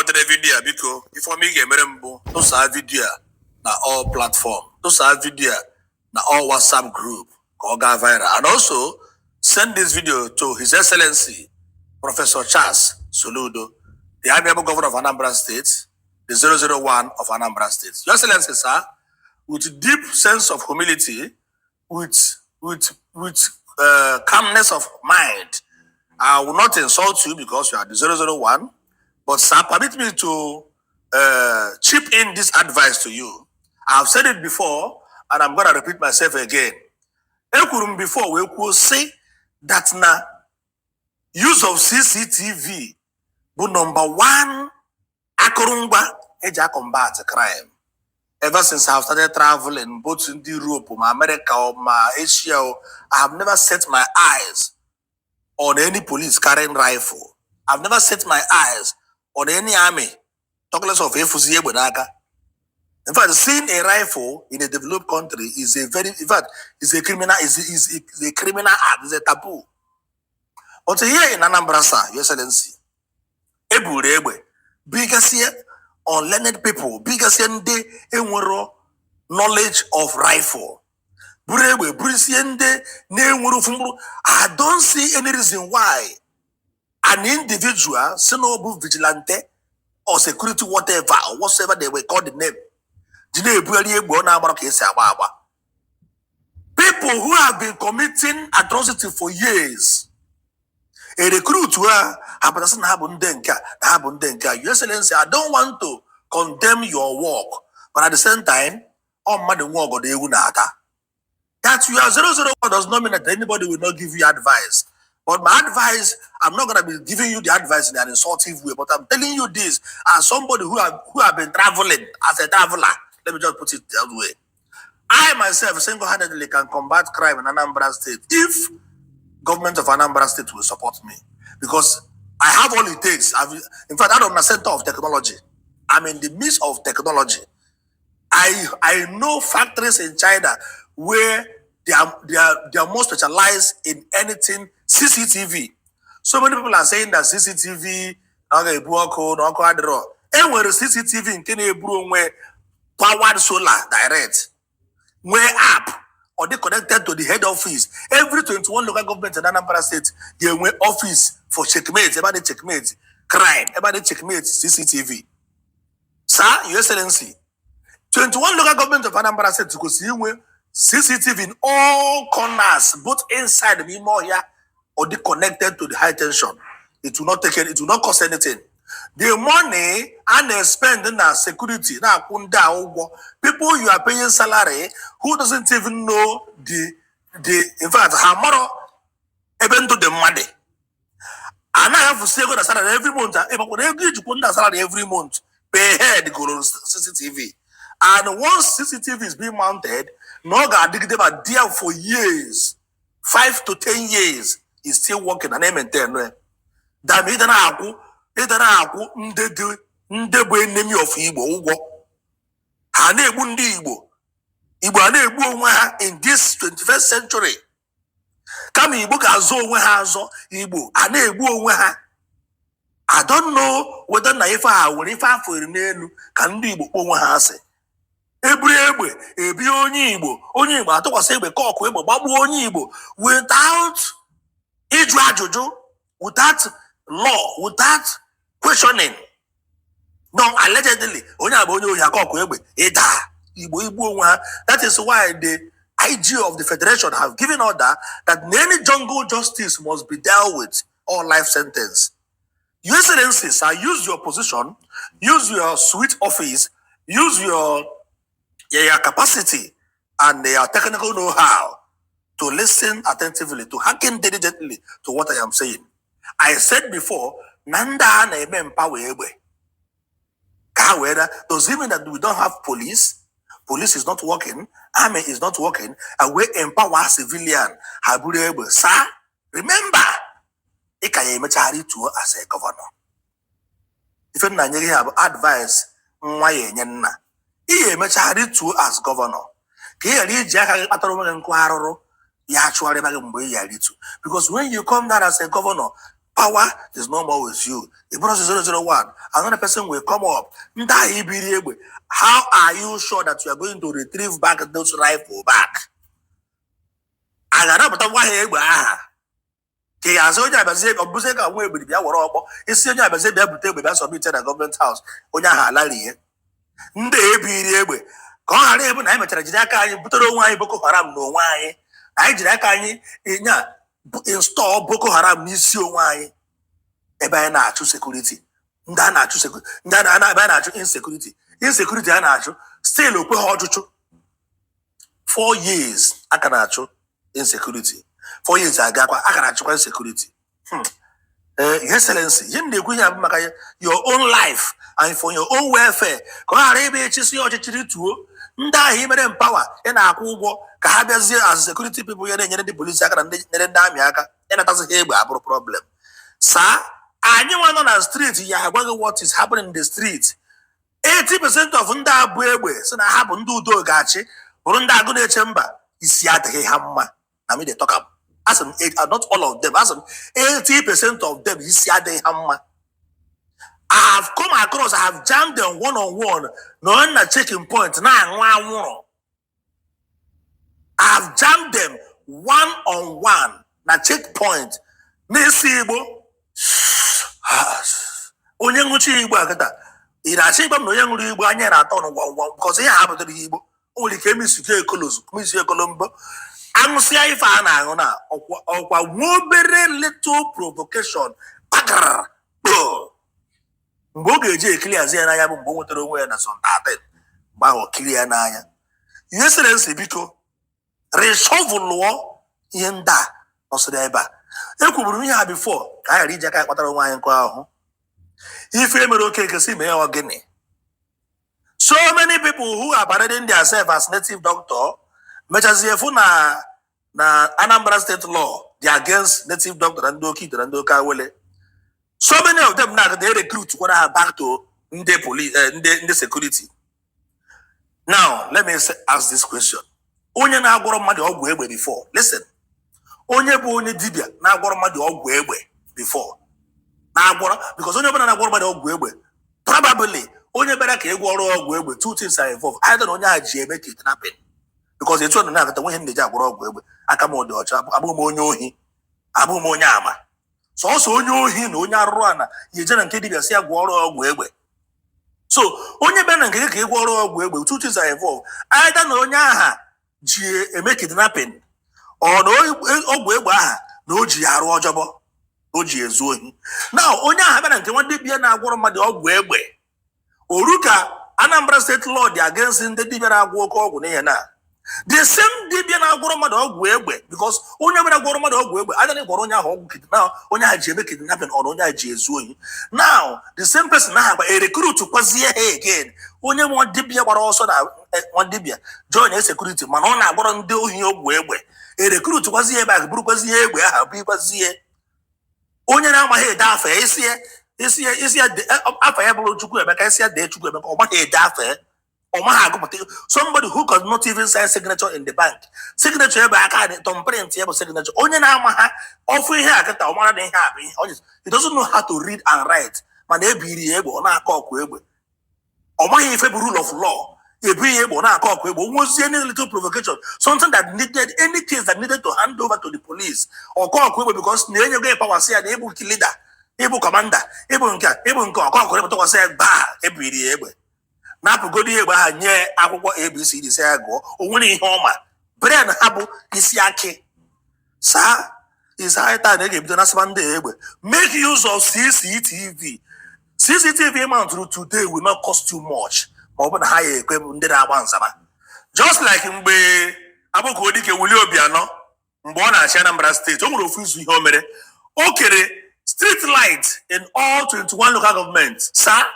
nwetara video a, biko, ife ọma ị ga-emere m bụ tụsaa video a na all platform, tụsaa video a na all WhatsApp group ka ọ gaa viral, and also send this video to His Excellency Professor Charles Soludo, the amiable governor of Anambra State, the 001 of Anambra State. Your Excellency, sir, with deep sense of humility, with calmness of mind, I will not insult you because you are the 001, but sir, permit me to chip in this advice to you. I've said it before, and I'm going to repeat myself again. Ekwuru m before wee kwuo sị that na use of CCTV bụ number one akụrụngwa eji a-combat crime. Ever since I've started traveling, both in Europe, ma America, or ma Asia, I have never set my eyes on any police carrying rifle. I've never set my eyes on any army, talk less of efuzi egbe n'aka. In fact, seeing a rifle in a developed country is a very, in fact, is a criminal, is a criminal act, is a taboo. But here in Anambra, sir, Your Excellency, eburu egbe, bigasie unlearned people, bigasie ndị enwero knowledge of rifle, buru egbe, burusie ndị na-enwere ofu mkpụrụ. I don't see any reason why an individual si na ọ bụ vigilante or security, whatever or whatsoever they will call the name, ji na-ebugharị egbe ọ na-agbara ka esi agba agba. People who have been committing atrocity for years, a recruit ha hapụtasị na ha bụ ndị nke a, na ha bụ ndị nke a. Your Excellency, I don't want to condemn your work, but at the same time, ọ mmadụ nwe ọgọdọ ewu na-ata. That you are 001 does not mean that anybody will not give you advice. But my advice, I'm not gonna be giving you the advice in an insultive way, but I'm telling you this as somebody who have been traveling, as a traveler. Let me just put it that way. I myself single-handedly can combat crime in Anambra State if government of Anambra State will support me, because I have all it takes. In fact, I'm the center of technology. I'm in the midst of technology. I know factories in China where they are more specialized in anything CCTV. So many people are saying that CCTV na ọ ga-ebu ọkụ na ọkụ adịrọ. E nwere CCTV nke na-eburu onwe powered solar direct, nwee app, ọ dị connected to the head office. Every 21 local government in Anambra State ga-enwe office for checkmate, ebe a na-checkmate crime, ebe a na-checkmate CCTV. Sir, Your Excellency, 21 local government of Anambra State kwesịrị inwe CCTV in all corners, both inside and n'ime ọhịa, or dị connected to the high tension. It will not take it, it will not cost anything. The money a na-spend na security, na-akwụ ndị a ụgwọ, people you are paying salary who doesn't even know the in fact, ha marọ ebe ndụ dị mmadụ, anaghị afụsi ego na salary every month. Ịmakwara ego ijikwu ndị salary every month per head goro CCTV, and once CCTV is being mounted, na ọ ga-adịgide ma there for years, 5 to 10 years is still working and na-maintain ya. Dam ịda na-akwụ ndị dị ndị bụ enemy of Igbo ụgwọ, ha na-egbu ndị Igbo, Igbo a na-egbu onwe ha in this 21st century. Kama Igbo ga-azọ onwe ha azọ, Igbo a na-egbu onwe ha. I don't know whether na ife a nwere ife afọ iri n'elu ka ndị Igbo kpọọ onwe ha asị. Eburu egbe ebie onye Igbo, onye Igbo atụkwasị egbe, kọkụ egbe, gbagbuo onye Igbo without ịjụ ajụjụ, without law, without questioning. No, allegedly onye a bụ onye ohi, akọkụ egbe, ịda Igbo igbu onwe ha. That is why the IG of the Federation have given order that any jungle justice must be dealt with or life sentence. Your Excellency, sir, use your position, use your sweet office, use your capacity and your technical know-how to listen attentively, to hearken diligently to what I am saying. I said before, na ndị a na-eme empower egbe ka ha wee does it mean that we don't have police? Police is not working, army is not working, and we empower civilian ha buru egbe. Sir, remember, ị ka ya emechagharị tuo as a governor. Ife nna nye gị ha bụ advice nwa ya enye nna. Ị ya emechagharị tuo as governor ka ị ghara iji aka gị kpatara onwe gị nkụ arụrụ ya achụgharịba gị mgbe ị ya ritu, because when you come down as a governor, Power is no more with you. Ị bụrụ 001, another person will come up. Ndị ahụ ibiri egbe, how are you sure that you are going to retrieve back those rifle back? A ga-anapụta ngwa ahịa egbe aha ka ị ga-azụ onye abịazie, ọ bụzie ka nwa egbe bịa were ọkpọ isi onye abịazie bịa bute egbe, bịa submit na government house, onye ahụ alarie. Ndị ebiri egbe, ka ọ ghara ịbụ na anyị mechara jiri aka anyị butere onwe anyị Boko Haram na onwe anyị, anyị jiri aka anyị nya install Boko Haram n'isi onwe anyị. Ebe anyị na-achụ security, ndị a na-achụ security, ndị a na ebe a na-achụ insecurity, insecurity a na-achụ still okwe ha ọchụchụ. 4 years aka na-achụ insecurity, 4 years agakwa aka na-achụkwa insecurity. Your Excellency, ihe m na-ekwu ihe a bụ maka your own life and for your own welfare, ka ọ ghara ịbụ ịchịsị ọchịchịrị tuo ndị ahụ imere empower, ị na-akwụ ụgwọ ka ha bịazie as security people ya na-enyere ndị polisi aka na ndị nyere ndị army aka ịnatazi ha egbe abụrụ problem. Saa anyị nwa nọ na street ya agwa gị what is happening in the street. 80% of ndị abụ egbe si na ha bụ ndị udo ga-achị bụrụ ndị agụ na-eche mba, isi adịghị ha mma. Na me dey talk am. Asị m not all of them, asị m 80% of them isi adịghị ha mma. I have come across, I have jammed them one on one nọ na checking point na-aṅụ anwụrụ. I have jammed them one on one na checkpoint na-esi igbo. Onye ṅụchi igbo a kịta, ị na-achọ ịgba m na onye ṅụrụ igbo anya na-atọ ọnụ ngwa ngwa because ihe ha butere igbo, o nwere ike emisugo ekolozu misi ekolombo aṅụsịa ife a na-aṅụ na ọkwa ọkwa nwa obere little provocation kpakara kpoo. Mgbe ọ ga-eji ekili azụ ya n'anya bụ mgbe o nwetara onwe ya na zone 13, mgbe ahụ o kirie ya n'anya. Ihe sere nsị, biko reshuffle lụọ ihe ndị a nọsịrị ebe a. Ekwuburu m ihe a before, ka anyị ghara iji aka anyị kpatara onwe anyị nkụ ahụhụ. Ife mere Okeke si mee ọ gịnị? So many people who are parading themselves as native doctor mechazie fụ na Anambra State law dị against native doctor na ndị oke ite na ndị oke awele. So many of them now, they recruit kwara ha back to ndị police, ndị security. Now let me ask this question: onye na-agwọrọ mmadụ ọgwụ egbe before, listen, onye bụ onye dibịa na-agwọrọ mmadụ ọgwụ egbe before, na-agwọrọ, because onye ọbụla na-agwọrọ mmadụ ọgwụ egbe, probably onye bịara ka ị gwọrọ ọgwụ egbe, two things are involved: either na onye ahụ ji eme kidnapping, because etu ọ nọ na-akọta nwe ihe m na-eji agwọrọ ọgwụ egbe, aka m dị ọcha, abụghị m onye ohi, abụghị m onye ama. Sọsọ onye ohi na onye arụrụ ana ya eje na nke dibịa si ya gwọrọ ọgwụ egbe. So onye bịara na nke gị ka ị gwọrọ ọgwụ egbe, two things are involved: either na onye aha ji eme kidnapping, ọ na ọgwụ egbe aha na o ji ya arụ ọjọbọ, o ji ezu ohi. Na onye aha bịara nke nwa dibịa na-agwọrọ mmadụ ọgwụ egbe, oru ka Anambra State law dị against ndị dibịa na-agwọ oke ọgwụ n'ihe na the same dibịa na-agwọrọ mmadụ ọgwụ egbe, because onye ọbụla gwọrọ mmadụ ọgwụ egbe agaghị gwọrọ onye ahụ ọgwụ kidnap, onye ahụ ji eme kidnapping, ọ na onye ahụ ji ezu ohi. Now the same person na agba e recruit kwazie ha again. Onye nwa dibịa gbara ọsọ na nwa dibịa join security, mana ọ na-agwọrọ ndị ohi ọgwụ egbe, e recruit kwazie ebe ahụ, burukwazie egbe ahụ, bụrụkwazie onye na-amaghị ede afa ya, isi ya isi ya isi ya afa ya bụrụ Chukwuemeka, isi ya dee Chukwuemeka, ọ maghị ede afa ya, ọ maghị agụpụta. Somebody who could not even sign signature in the bank, signature ebe aka dị, thumbprint ya bụ signature. Onye na-ama ha ọfụ ihe a kịta, ọ mara na ihe a bụ ihe he doesn't know how to read and write, mana ebiri ya egbe, ọ na-akọ ọkụ egbe. Ọ maghị ife bụ rule of law. Ebu ya egbe, ọ na-akọ ọkụ egbe. Nwezie any little provocation, something that needed, any case that needed to hand over to the police, ọkọ ọkụ egbe, because na enyego ya power, sị ya na ịbụ leader, ịbụ commander, ịbụ nke a, ịbụ nke ọkọ ọkụ egbe, tụkwasị ya gbaa, ebiri ya egbe, napụgodo ya egbe ahụ, nye akwụkwọ ABCD sị ya gụọ. O nwere ihe ọma brain ha bụ isi akị. Saa is high time na ga-ebido nasaba ndị egbe. Make use of CCTV. CCTV mount today will not cost you much, ma ọ bụ na ha ya ekwe bụ ndị na-agba nzama, just like mgbe Abụkodike Willie Obianọ, mgbe ọ na-achị Anambra State, o nwere ofu izu ihe o mere, o kere street light in all 21 local governments. Sir,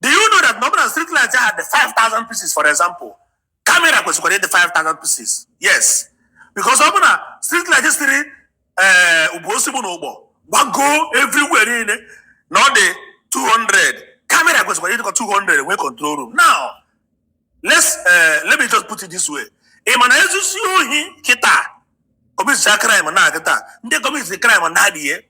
do you know that na ọ bụrụ na street light had 5000 pieces, for example, camera kwesịkwara ịdị 5000 pieces? Yes, because ọ bụ na street light siri ee Ubuosigbu na Ụgbọ gbago everywhere niile na ọ dị 200, camera kwesịkwara ịdịkwa 200, nwee control room. Now let me just put it this way: ị ma na ezusi ohi kịta, commit crime na kịta, ndị commit crime na adịghị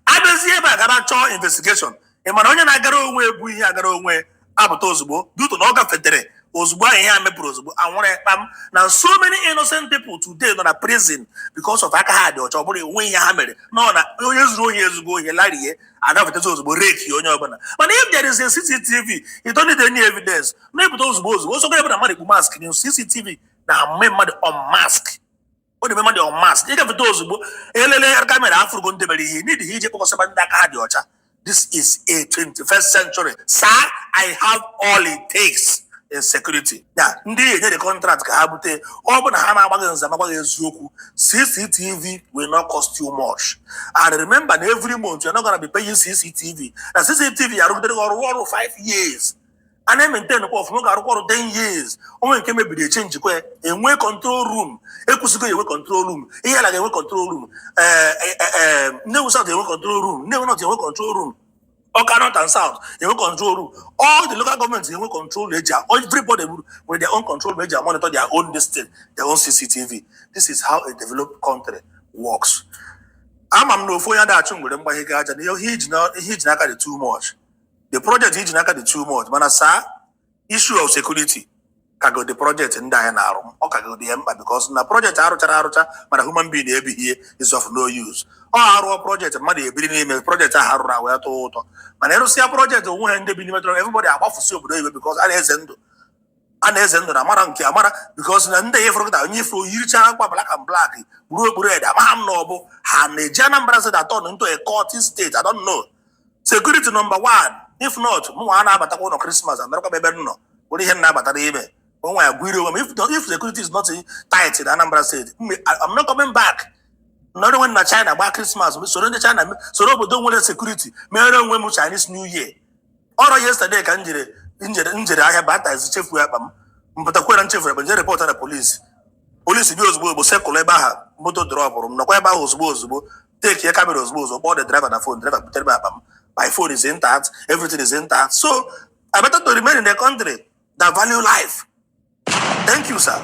Abịazie ebe a gaba chọọ investigation, ị mara onye na-agara onwe ebu ihe agara onwe apụta ozugbo due to na ọ gafetere ozugbo ahụ ihe a mepụrụ ozugbo anwụrụ ya kpam. Na so many innocent people today nọ na prison because of aka ha dị ọcha. Ọ bụrụ onwe ihe ha mere nọ na onye zuru ohi ezugbo ohi larie agafetezi ozugbo reki onye ọbụla. Mana if there is a CCTV, you don't need any evidence na-epụta ozugbo ozugbo. Osogo ebe na mmadụ kpu mask na CCTV na-ama mmadụ on mask, ọ na-eme mmadụ on mask. Ịgafete ozugbo, elele camera afụrụgo ndị mere ihe n'ihi ije kpọkọsịba ndị aka ha dị ọcha. This is a 21st century, sir. I have all it takes in security. Ya ndị enye the contract ka ha bute, ọ bụ na ha na-agbaghị nza magbaghị eziokwu. CCTV will not cost you much. And remember na every month you're not gonna be paying CCTV. Na CCTV arụgidere gị ọrụ ọrụ 5 years, a na-emaintain kwa ọfụma, ọ ga-arụkwa ọrụ 10 years. Onwe nke mebiri eche njikwa ya. Enwe control room, ekwesịgo enwe control room. Ihe ala ga-enwe control room, ee ee, Nnewi South enwe control room, Nnewi North enwe control room, Ọka North and South enwe control room, all the local governments enwe control. Eji everybody with their own control room eji monitor their own district, their own CCTV. This is how a developed country works. Ama m na ofu onye adachụ ngwere mgbaghe aja na ihe iji n'aka dị too much, the project iji n'aka dị too much. Mana saa, issue of security kago the project ndị anyị na-arụ, ọ kago dị ya mkpa, because na project arụchara arụcha mana human being ebighị is of no use. Ọ arụọ project, mmadụ ebiri n'ime project ahụ arụrụ ahụ ya tọọ ụtọ, mana ịrụsịa project onwe ha ndị bi n'ime tọrọ, everybody agbafusi obodo oyibo because a na-eze ndụ, a na-eze ndụ na amara nke amara, because na ndị ifuru kịta onye ifuru yiricha akwa black and black gburu okpuru ede amaghị m na ọ bụ ha na-eji Anambra State atọ into a cultist state. I don't know. Security number one. If not, mụnwa a na-abatakwa ụlọ Christmas anarakwa m ebe m nọ were ihe m na-abatara ime onwe ya gwiri onwe m. If security is not tight in Anambra State, I'm not coming back. Nọrọ onwe m na China gbaa Christmas, soro ndị China, soro obodo nwere security mere onwe m Chinese New Year. Ọrọ yesterday ka m jere njere ahịa batazi, chefuo akpa m, mpụtakwere m chefuru akpa, nje report na polisi. Polisi bịa ozugbo ozugbo, sekụlụ ebe ahụ moto dropụrụ m, nọkwa ebe ahụ ozugbo ozugbo, take camera ozugbo ozugbo, kpọọ the driver na phone, driver butere m akpa m. My phone is intact, everything is intact, so I better to remain in the country that value life. Thank you, sir.